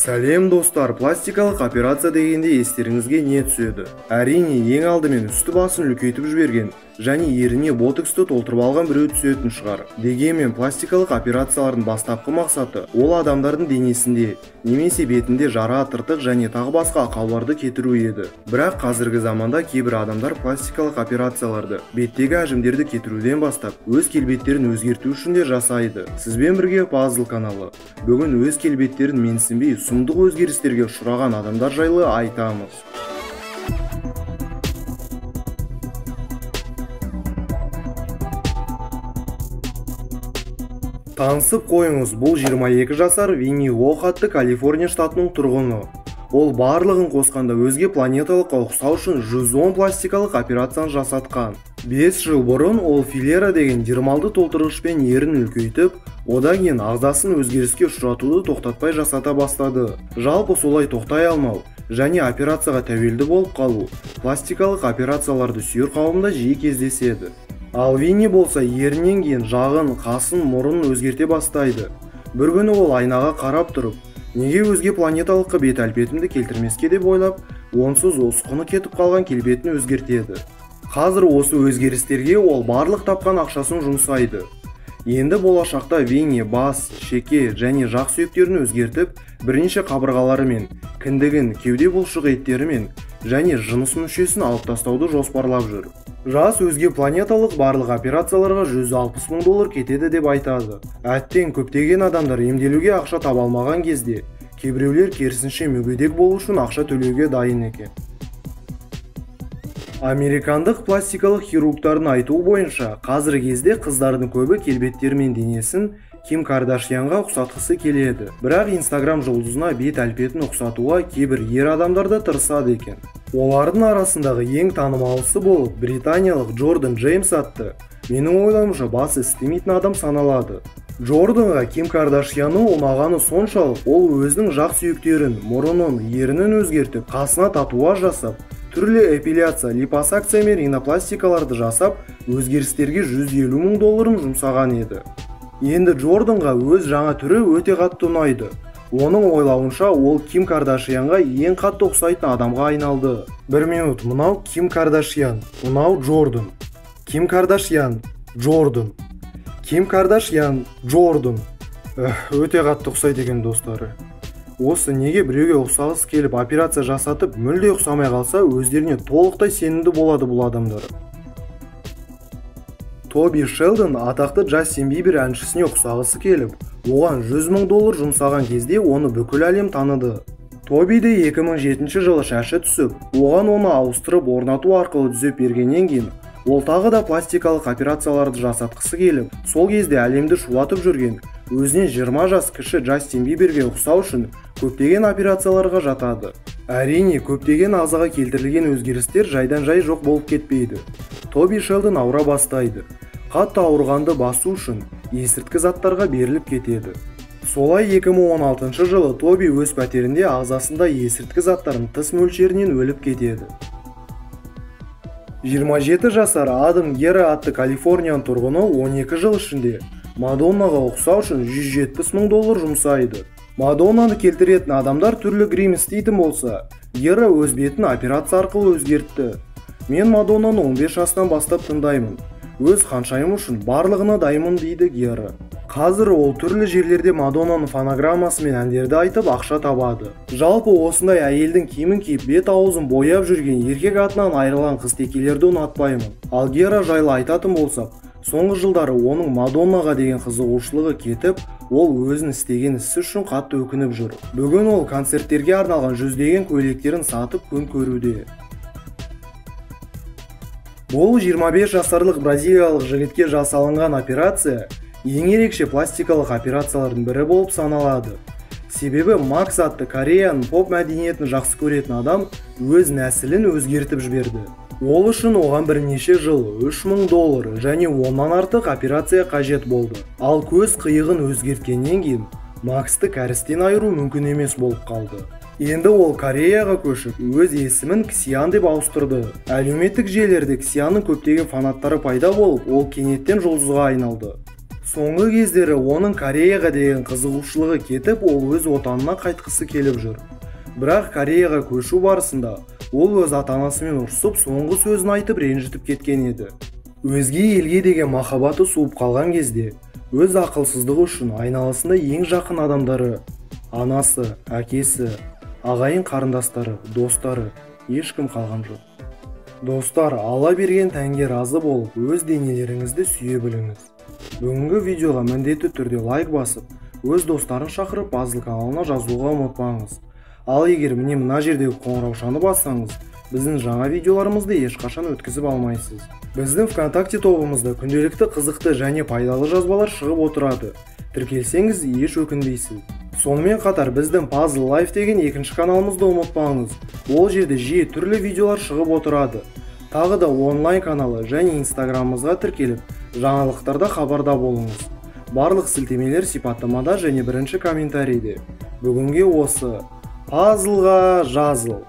Сәлем достар, пластикалық операция дегенде естеріңізге не түседі? Әрине, ең алдымен үсті басын үлкейтіп жіберген және еріне ботоксты толтырып алған біреу түсетін шығар. Дегенмен пластикалық операциялардың бастапқы мақсаты ол адамдардың денесінде немесе бетінде жара, тыртық және тағы басқа ақауларды кетіру еді. Бірақ қазіргі заманда кейбір адамдар пластикалық операцияларды беттегі әжімдерді кетіруден бастап өз келбеттерін өзгерту үшін де жасайды. Сізбен бірге Пазл каналы. Бүгін өз келбеттерін менсінбей сұмдық өзгерістерге ұшыраған адамдар жайлы айтамыз. Танысып қойыңыз, бұл 22 жасар Винни Лох атты Калифорния штатының тұрғыны. Ол барлығын қосқанда өзге планеталыққа ұқсау үшін 110 пластикалық операцияны жасатқан. 5 жыл бұрын ол филера деген дермалды толтырғышпен ерін үлкейтіп, одан кейін ағзасын өзгеріске ұшыратуды тоқтатпай жасата бастады. Жалпы солай тоқтай алмау және операцияға тәуелді болып қалу пластикалық операцияларды сүйер қауымда жиі кездеседі. Ал Винни болса ерінен кейін жағын, қасын, мұрнын өзгерте бастайды. Бір күні ол айнаға қарап тұрып, неге өзге планеталыққа бет әлпетімді келтірмеске деп ойлап, онсыз ұсқыны кетіп қалған келбетін өзгертеді. Қазір осы өзгерістерге ол барлық тапқан ақшасын жұмсайды. Енді болашақта Винни бас, шеке және жақ сүйектерін өзгертіп, бірнеше қабырғаларымен, кіндігін, кеуде бұлшық еттерімен және жыныс мүшесін алып тастауды жоспарлап жүр. Жас өзге планеталық барлық операцияларға 160 мың доллар кетеді деп айтады. Әттең көптеген адамдар емделуге ақша таба алмаған кезде, кейбіреулер керісінше мүгедек болу үшін ақша төлеуге дайын екен. Американдық пластикалық хирургтардың айтуы бойынша, қазіргі кезде қыздардың көбі келбеттері мен денесін Ким Кардашьянға ұқсатқысы келеді. Бірақ Инстаграм жұлдызына бет әлпетін ұқсатуға кейбір ер адамдар да тырысады екен. Олардың арасындағы ең танымалысы болып британиялық Джордан Джеймс атты, менің ойлауымша басы істемейтін адам саналады. Джорданға Ким Кардашьянның ұнағаны соншалық, ол өзінің жақ сүйектерін, мұрнын, ерінін өзгертіп, қасына татуаж жасап, түрлі эпиляция, липосакция мен ринопластикаларды жасап, өзгерістерге 150 мың долларын жұмсаған еді. Енді Джорданға өз жаңа түрі өте қатты ұнайды. Оның ойлауынша, ол Ким Кардашьянға ең қатты ұқсайтын адамға айналды. Бір минут, мынау Ким Кардашьян, мынау Джордан. Ким Кардашьян, Джордан. Ким Кардашьян, Джордан. Өте қатты ұқсайды екен достары. Осы неге біреуге ұқсағысы келіп операция жасатып, мүлде ұқсамай қалса, өздеріне толықтай сенімді болады бұл адамдар. Тоби Шелдон атақты Джастин Бибер әншісіне ұқсағысы келіп, оған 100 мың доллар жұмсаған кезде оны бүкіл әлем таныды. Тоби де 2007 жылы шашы түсіп, оған оны ауыстырып орнату арқылы түзеп бергеннен кейін, ол тағы да пластикалық операцияларды жасатқысы келіп, сол кезде әлемді шулатып жүрген, өзінен 20 жас кіші Джастин Биберге ұқсау үшін көптеген операцияларға жатады. Әрине, көптеген ағзаға келтірілген өзгерістер жайдан-жай жоқ болып кетпейді. Тоби Шелдон ауыра бастайды. Қатты ауырғанды басу үшін есірткі заттарға беріліп кетеді. Солай 2016 жылы Тоби өз пәтерінде ағзасында есірткі заттарын тыс мөлшерінен өліп кетеді. 27 жасар Адам Гера атты Калифорнияның тұрғыны 12 жыл ішінде Мадоннаға ұқсау үшін 170 мың доллар жұмсайды. Мадоннаны келтіретін адамдар түрлі грим істейтін болса, Гера өз бетін операция арқылы өзгертті. Мен Мадоннаны 15 жастан бастап тыңдаймын. Өз ханшайым үшін барлығына дайынмын, дейді Гера. Қазір ол түрлі жерлерде Мадоннаның фонограммасымен әндерді айтып ақша табады. Жалпы осындай әйелдің киімін киіп бет аузын бояп жүрген еркек атынан айырылған қыз текелерді ұнатпаймын. Ал Гера жайлы айтатын болсақ, соңғы жылдары оның Мадоннаға деген қызығушылығы кетіп, ол өзін істеген ісі үшін қатты өкініп жүр. Бүгін ол концерттерге арналған жүздеген көйлектерін сатып күн көруде. Бұл 25 жасарлық бразилиялық жігітке жасалынған операция ең ерекше пластикалық операциялардың бірі болып саналады. Себебі Макс атты Кореяның поп мәдениетін жақсы көретін адам өз нәсілін өзгертіп жіберді. Ол үшін оған бірнеше жыл 3000 доллар және оннан артық операция қажет болды. Ал көз қиығын өзгерткеннен кейін Максты кәрістен айыру мүмкін емес болып қалды. Енді ол Кореяға көшіп, өз есімін Ксиан деп ауыстырды. Әлеуметтік желілерде Ксианның көптеген фанаттары пайда болып, ол кенеттен жұлдызға айналды. Соңғы кездері оның Кореяға деген қызығушылығы кетіп, ол өз отанына қайтқысы келіп жүр. Бірақ Кореяға көшу барысында ол өз ата-анасымен ұрысып, соңғы сөзін айтып ренжітіп кеткен еді. Өзге елге деген махаббаты суып қалған кезде өз ақылсыздығы үшін айналасында ең жақын адамдары, анасы, әкесі, ағайын қарындастары, достары ешкім қалған жоқ. Достар, ала берген тәнге разы болып, өз денелеріңізді сүйе біліңіз. Бүгінгі видеоға міндетті түрде лайк басып, өз достарын шақырып Пазл каналына жазуға ұмытпаңыз. Ал егер міне мына жердегі қоңыраушаны бассаңыз, біздің жаңа видеоларымызды ешқашан өткізіп алмайсыз. Біздің ВКонтакте тобымызда күнделікті қызықты және пайдалы жазбалар шығып отырады. Тіркелсеңіз еш өкінбейсіз. Сонымен қатар біздің Puzzle Life деген екінші каналымызды ұмытпаңыз. Ол жерде жиі түрлі видеолар шығып отырады. Тағы да онлайн каналы және инстаграмымызға тіркеліп, жаңалықтарда хабарда болыңыз. Барлық сілтемелер сипаттамада және бірінші комментарийде. Бүгінге осы. Пазлға жазыл.